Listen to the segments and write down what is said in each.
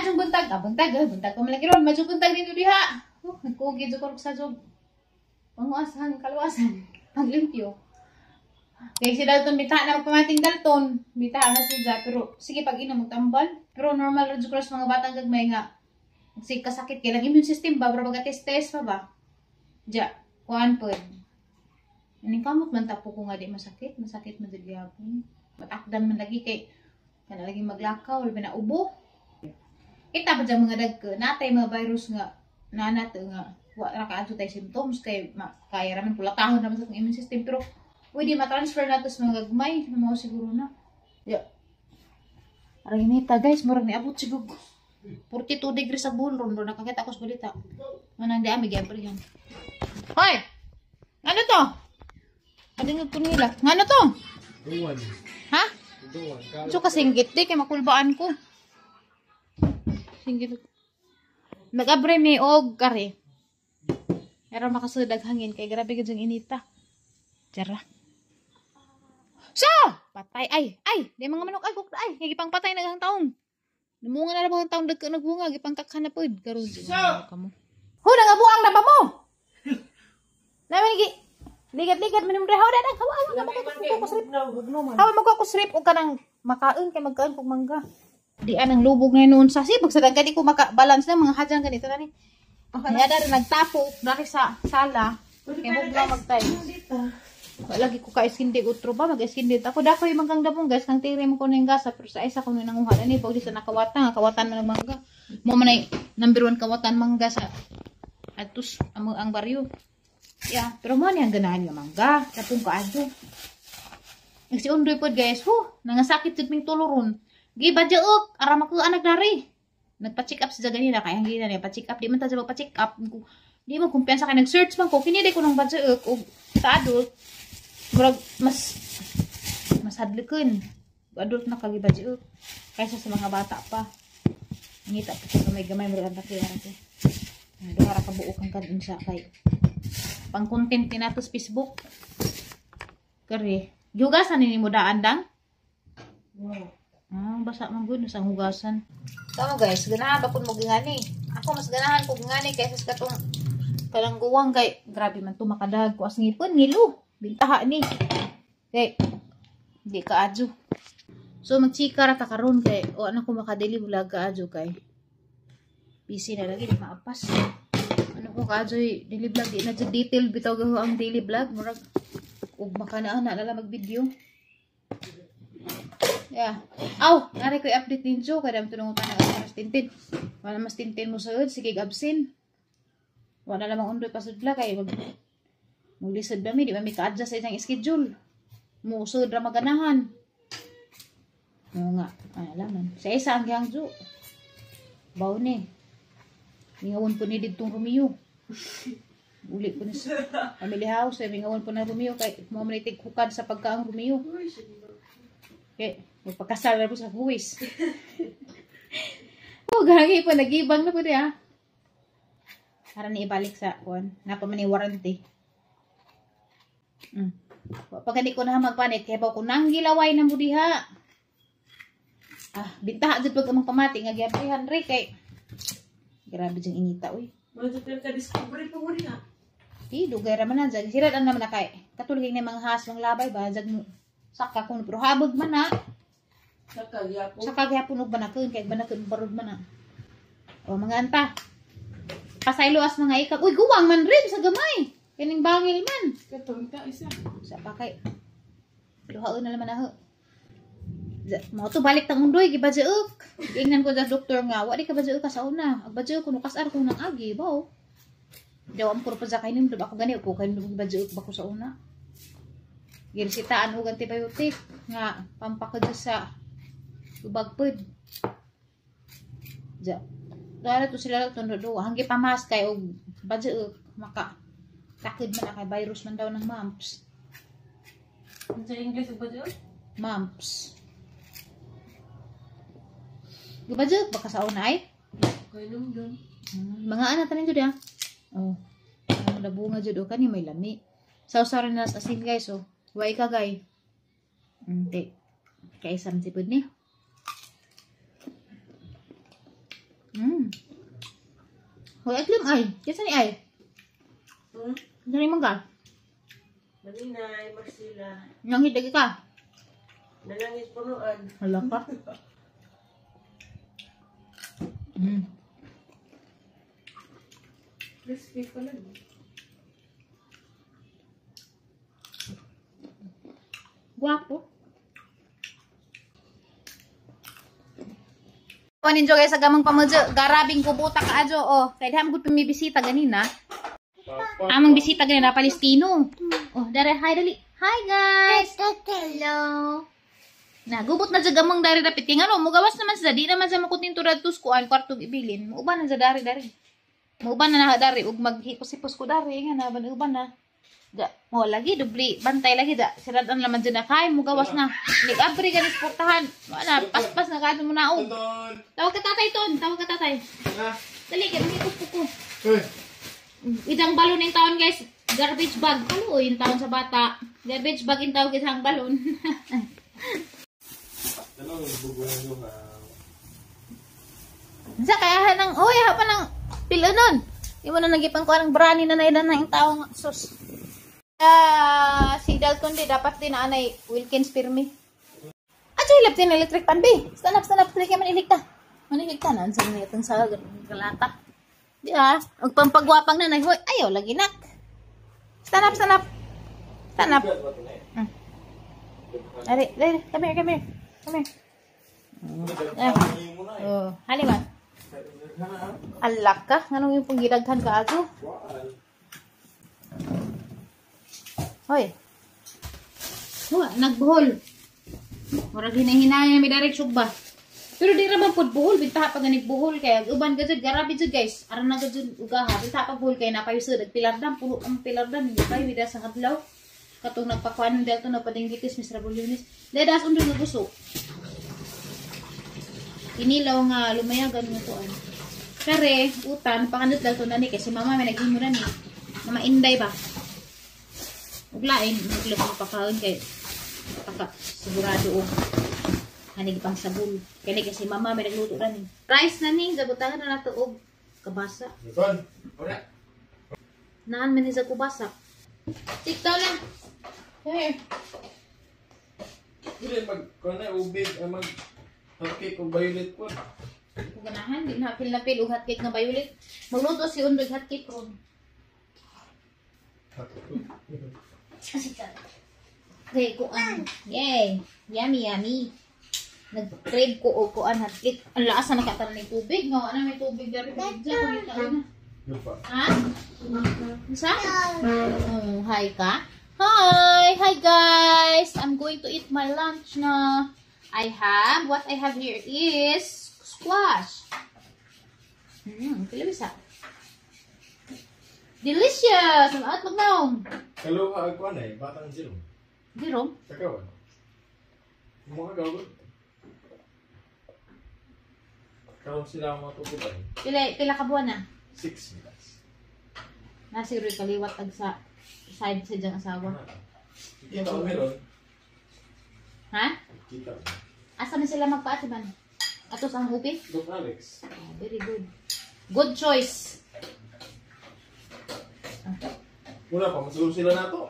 Madyong buntag, ah, buntag, eh, buntag ko malagi ron, madyong buntag dito diha. Oh, nagkugi jud ko sa job. Panguasan, kaluwasan, paglimpyo. Kay si Dalton bita na magpamating Dalton, bita na siya pero sige pag ina magtambal. Pero normal ra jud ko sa mga batang gagmay nga sige kasakit kay lang immune system ba, bro, baga test test pa ba. Ja, kuan pod. Aning kamot man tapo ko nga di masakit, masakit man jud gyapon. Matakdan man lagi kay kana lagi maglakaw, labi na ubo. Kita pa dyan mga dagko, natay mga virus nga nanato nga wa ra kaadto tay symptoms kay kaya ra man kulatahon naman sa atong immune system pero pwede ma-transfer nato sa mga gagmay, mao siguro na. Ya. Aray nita guys, murag niabot siguro 42 degrees sa bull ron, nakakita ako sa balita. Manang di ami giabrihan. Hoy! Ano to? Padingog ko nila. Ngano to? Duwan. Ha? Duwan. So kasinggit di kay makulbaan ko. Singgit. Nag-abre mi og kare. Pero makasudag hangin kay grabe gid yung inita. Tara. So, patay ay ay di mga manok ay kuk ay kay gipang patay naghang taong. Namunga na ra bang taong dagko nagbunga gipang kakha na pod karon. So, kamo. Ho nangabuang na ba mo? Naman gi ligat-ligat man imong hawa dag hawa hawa mo ko srip. Hawa mo ko srip og kanang makaon kay magkaon kog mangga. Di anang lubog na noon sa sibag sa dagkan di ko maka-balance na mga hadyang ganito na ni. Kaya na nagtapo dali sa sala. Kay hugla magtay. Wala lagi ko ka iskindi utro ba mag-iskindi ako dako yung manggang dabong guys kang tiri mo ko ning gasa pero sa isa ko ni nanguha ani pag di sa nakawatan kawatan man ang mangga. Mo man ay number 1 kawatan mangga sa atus ang baryo. Yeah, pero mo ni ang ganahan nga mangga tapong kaadto. Si Undoy pod guys, hu, nangasakit jud ming tuloron. Gi badyaok, ara mako anak dari. Nagpa-check up siya ganina kay ang gina niya pa-check up di man ta siya magpa-check up. Di mo kumpiyansa kay nag-search man ko kini di ko nang badyaok og sa adult murag mas mas hadlokon. Adult na kagi badyaok kaysa sa mga bata pa. Ngita pa ko gamay-gamay murag ang takay ara ko. Duha ra ka buok ang kadun sa kay pang content ni nato sa Facebook. Kare, gihugasan ni mo daan dang? Wow. Ah, basa man gud sa hugasan. Tama guys, ganahan ba pud mo gingani? Ako mas ganahan ko gingani kaysa sa katong kalangguwang kay grabe man to makadag ko as ngipon ngilo. Bintaha ni. Kay di ka adyo. So magchika ra ta karon kay o ana ko maka-daily vlog ka adyo kay busy na lagi di maapas. Ano ko ka adyo daily vlog di na jud detail bitaw gaho ang daily vlog murag ug makanaa na lang mag-video. Yeah. Aw, nari ko i-update ninyo kay dam tunong tanang mas tintin. Wala mas tintin mo sud, sige absin. Wala lamang undoy pasudla kay mag maglisod ba mi di ba mi ka-adjust sa isang schedule. Muusod ra maganahan. Oo nga, ay alaman. Sa isa ang gihangjo. Baw ni. Mingawon po ni didtong Romeo. Uli po ni sa family house, eh, mingawon po na Romeo kay mo man itig hukad sa pagkaang Romeo. Kay magpakasal na po sa huwis. Oh, gagi po nagibang na po diya. Para ni ibalik sa kuan, napa man ni warranty. Pag hindi ko na magpanit kay baw ko nang gilaway na mo diha. Ah, bintaha jud pag among pamati nga giabrihan re kay grabe jung inita oy. Mga ka discovery pa mo diha. Di dugay ra man na jag sira naman na kay katulog ni mga has mga labay ba jag mo saka kun pero habog man na. Saka gyapon. Saka gyapon og banakon kay banakon barod man na. O mga anta. Pasaylo as mga ikag. Uy, guwang man rin sa gamay. Kining bangil man. Katong ta isa. Sa pa kay luhaon na naman aho. Mo to balik tang undoy gibadyaok. Ingnan ko sa doktor nga wa di ka badyaok ka sa una. Ag badyaok kuno kasar ko nang agi baw. Daw am ko pa sa kay nimdum ako gani ko kay nimdum gibadyaok ba ko sa una. Giresitaan og antibiotic nga pampakad sa lubag pod. Ja. Dara to sila tundo do hanggi pamas kay og badyaok maka takid man na kay virus man daw ng mumps. Sa English ba diyo? Mumps. Gibadyaok baka sa una ay? Kay nimdum. Mga anak tanin jud ah. Oh. Ang labunga jud o kani may lami. Sawsaw rin na sa asin guys oh. Wa ka gay. Hindi. Kay isang tipod ni. Hoy, iklim ay. Kisa ni ay? Hmm? Dali man ka. Maninay, Marcela. Nangit lagi ka. Nalangis punuan. Hala ka. Crispy pala. Guwapo. Ninjo guys, sa gamang pamudyo, garabing kubuta ka adyo oh. Kay diha man gud pumibisita ganina. Among bisita ganina Palestino. Oh, dare hi dali. Hi guys. Hello. Na gubot na jud gamang dari dapit kay ngano mugawas naman sa di naman sa makutinto radtos kuan kwartong ibilin. Muuban na sa dari dari. Muuban na na dari ug maghipos-hipos ko dari nga na uban na. Da, mo lagi dubli bantay lagi da. Siradan laman dyan na kay mugawas na. Nag-abri ganis portahan. Wala paspas na kadto mo naog. Tawag ka tatay ton, tawag ka tatay. Dali kay mahipos ko ko. Idang balon yung taon guys, garbage bag. Kalo yung taon sa bata. Garbage bag yung tawag isang balon. Sa kaya ng oy ha pa ng pilonon. Di mo na nagipang ko ang brani na naidan na yung taong sus. Si Dalton di dapat din na anay Wilkins Pirmi. Ato hilap din electric pan be. Stand up, dali kay maniligta. Maniligta na unsa ni itong sa galata. Di ah, og pampagwapang nanay hoy. Ayaw lagi nak. Stand up, stand up. Stand up. Ari, dali, come here, come here. Come here. Oh, halima. Alak ka, nganong yung panggidaghan ka ato? Hoy. Wa, nagbuhol. Murag hinahinay mi direct sugba. Pero di ra man pud buhol, bintaha pa ganig buhol kay uban ka jud, garabi jud guys. Aran na jud ugaha, bintaha pa buhol kay napayusod ag pilardan, puno ang pilardan, hindi kayo mida sa hadlaw. Katong nagpakuan ng delto nagpadinggitis Mr. Bulyonis. Dadas undoy nga gusto. Inilaw nga lumayagan nga kuan. Kare, utan pakanot dalto na ni kay si mama may naghimo na ni. Mama Inday ba? Ug lain maglabang pakaon kay paka sigurado og hanig pang sabon. Kani kay si mama may nagluto ra ni. Rice na ni gabutangan na nato og kabasa. Naan man ni sa kubasa. Tiktaw lang. Here. Dili mag kuan ubig mag hotcake o violet po. Kung ganahan, di na feel na feel og hotcake nga violet. Magluto si Undoy hotcake ron. Okay, kuan. Yay! Yummy, yummy. Nag-crave ko og kuan hotcake. Ang lakas na nakataran ng tubig. Nga, wala may tubig dari. Ha? Sa? Oh, hi ka? Hi! Hi guys! I'm going to eat my lunch na. I have, what I have here is squash. Kilawisa. Delicious! Ang at magnaong. Kaluha ang kuan eh, batang Jerome. Jerome? Kakawan. Mga gawin. Karon sila ang mga tutuban. Pila ka buwan na? 6 minutes. Nasiguro kaliwat ag sa side sa diyang asawa. Kita ko meron. Ha? Kita. Asa man sila magpaatiban? Atos ang upi? Doc Alex. Oh, very good. Good choice. Wala pa, masulog sila na to.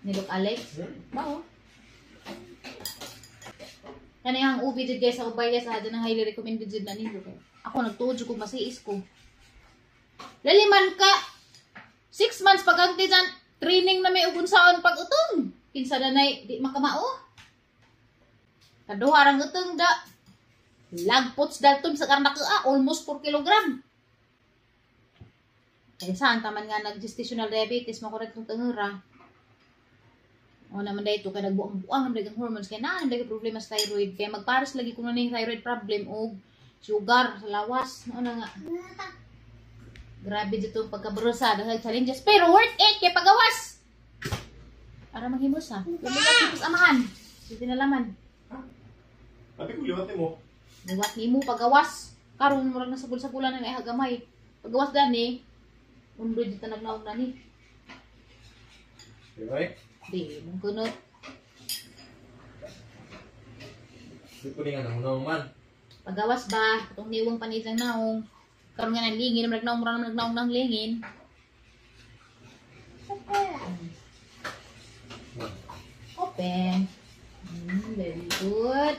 Ni Doc Alex? Bao. Kani ang ubi jud guys sa ubay guys, ah, ng highly recommended jud na ninyo. Ako nagtuod jud ko masiis ko. Laliman ka 6 months pag ang dyan, training na may ugunsaon pag utong. Kinsa na nay di makamao. Kaduha rang utong da. Lagpots dalton sa karna ka, almost 4 kilogram. Kaya saan taman nga nag-gestational diabetes, makorek ng tangura. O naman dahito, kaya nagbuang-buang ang dagang hormones, kaya naan ang problema sa thyroid. Kaya magpares lagi kung ano yung thyroid problem o sugar sa lawas. Ano na nga. Grabe dito ang pagkabrusa, dahil challenges. Pero worth it, kaya pagawas! Para maghimos ha. Lumigat amahan. Hindi nalaman. Sabi ko, liwat mo. Liwat ni mo, pagawas. Karon murag na sagol-sagulan na ihagamay. Pagawas gani, undoy dito nagnaog na ni. Di ba? Di, mong kunot. Di ko nga nahunaw man. Pagawas ba itong niwang panitang naong. Karon nga nang lingin, nagnaong ra nagnaong nang lingin. Open. Very good.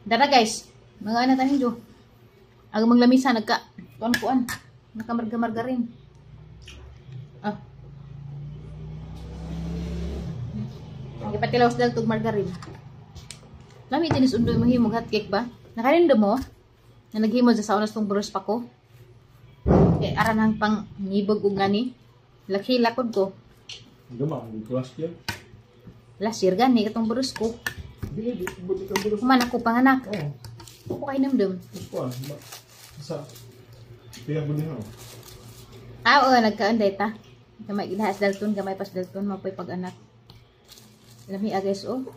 Dara guys, mga anak tayo jo. Ang maglamisa nagka kuan-kuan, nakamarga-margarin. Ah. Gipatilaw sa tug margarin. Lami tinis undoy mahimog hot cake ba? Nakarindo mo? Na naghimo sa unas tong brush pa ko. Kay aran ang pang nibog og gani. Laki lakod ko. Gama, ang last year. Last year gani katong brush ko. Dili, buti ka brush. Human ako panganak. Oo. Ako kay namdam. Kuan, sa piya ko niya. Ah, oo, nagkaanday ta. Gamay ilahas dalton, gamay pas dalton, mapoy pag-anak. Lami guys, oh.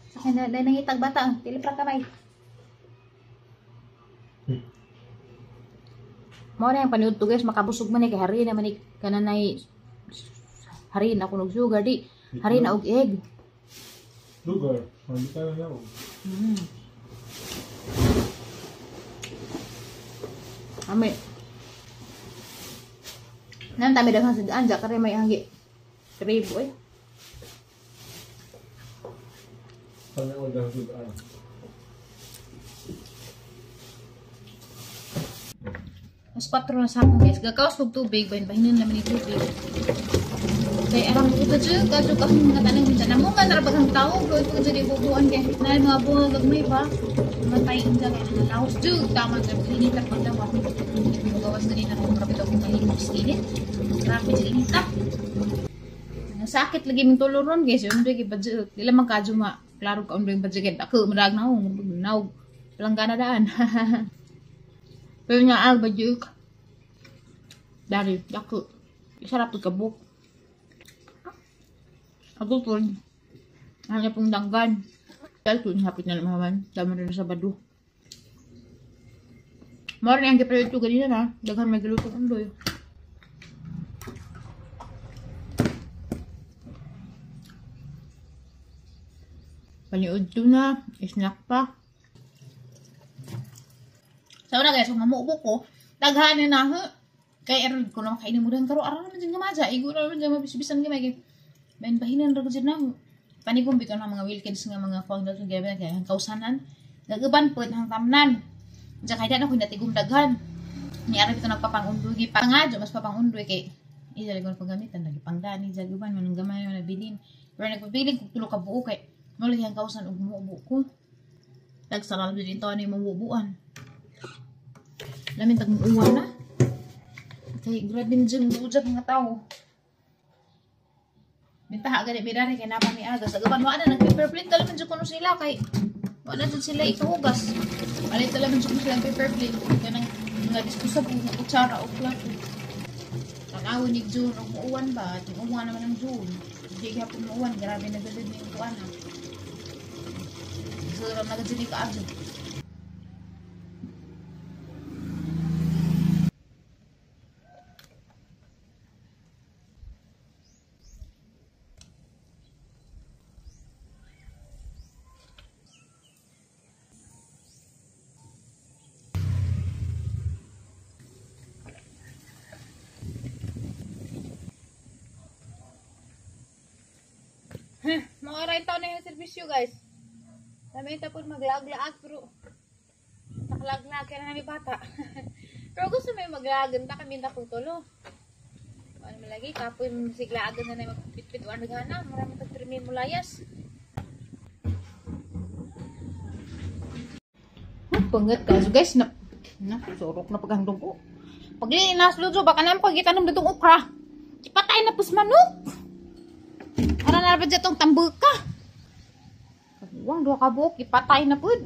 Sa kanya, dahil nangitag bata, tilipra kamay. Mao na yung paniud to guys, makabusog man eh, kay hari na man eh, kananay, hari na ako nag-sugar, di, hari na og egg. Sugar, hindi tayo na ako. Ami. Nan tami daghang sidaan ja kare may hanggi. Tribo eh. Tami ako daghang sidaan. Mas 4 na sa akong guys. Gakaos og tubig, bahin bahinon naman ni tubig. Kay arang buta jud, kadto ka mga tanang minsan namo man ra baghang tawo, gawin ko jud ibubuan kay na mga bunga gagmay pa. Matay unsa kay nalaos jud tama jud init ang pagdawa. Gawas ganina kung grabe daw kung kalimos init. Grabe jud init ta. Nasakit lagi ming tuloron guys, yung undoy kay budget. Dili man kadyo ma klaro ka undoy budget. Ako madag na naog palanggana daan. Pero nga al budget. Dari dako. Sarap to kabuk. Ako po. Ano pong danggan. Dahil po, hapit na naman. Dami rin sa bado. Mara ang gipaluto ganina na. Daghan may gilutong undoy. Paniud to na. Snack pa. Sa una guys, kung mamubo ko, daghan na na. Kaya aron ko na makainin mo rin. Karo aron naman dyan gamaja. Igo na naman dyan mabisbisan gamay. Bahin bahinan ra ko dyan na. Panigong bitaw ng mga wilkins nga mga kuang daw gabi kay ang kausanan. Nag-uban po ang tamnan. Diyan kahit na ko natigom daghan. Ni ara bitaw nagpapangundoy pa nga mas papangundoy kay ida ko paggamitan lagi pangdani diyan uban manong gamay na nabilin. Pero nagpabilin kog tulo ka buo kay mo lagi ang kausan og mubo ko. Dagsaral din to ni mabubuan. Lamin tag uwan na. Kay grabe jud bujak mga tao. Mintaha gani mirari kay napa mi aga sa gaban wa na nag paper plate dala man jud kuno sila kay wa na jud sila ikahugas. Alit dala man jud kuno sila paper plate kanang mga disposable nga kutsara o plato. Tan-awon ni June og muuwan ba? Ting-uwan naman ang June. Di gyapon muuwan, grabe na gud ni kuan ha. Sura na gud ni kaadto. Mga right taon na yung servisyo guys. Dami tapos maglaag-laag pero nakalaglag kaya na namin bata. Pero gusto may maglaagan ta kami na kung tulo. Ano malagi kapoy masiglaagan na na magpitpit o ano gana. Marami tag 3 mulayas. Pangat ka. So guys, na surok na paghandong ko. Pag nasludo baka naman pagitanom na itong okra. Ipatay na pus manok. Ara na ba dyan itong tambuka? Uwang, duha ka buok. Ipatay na pud.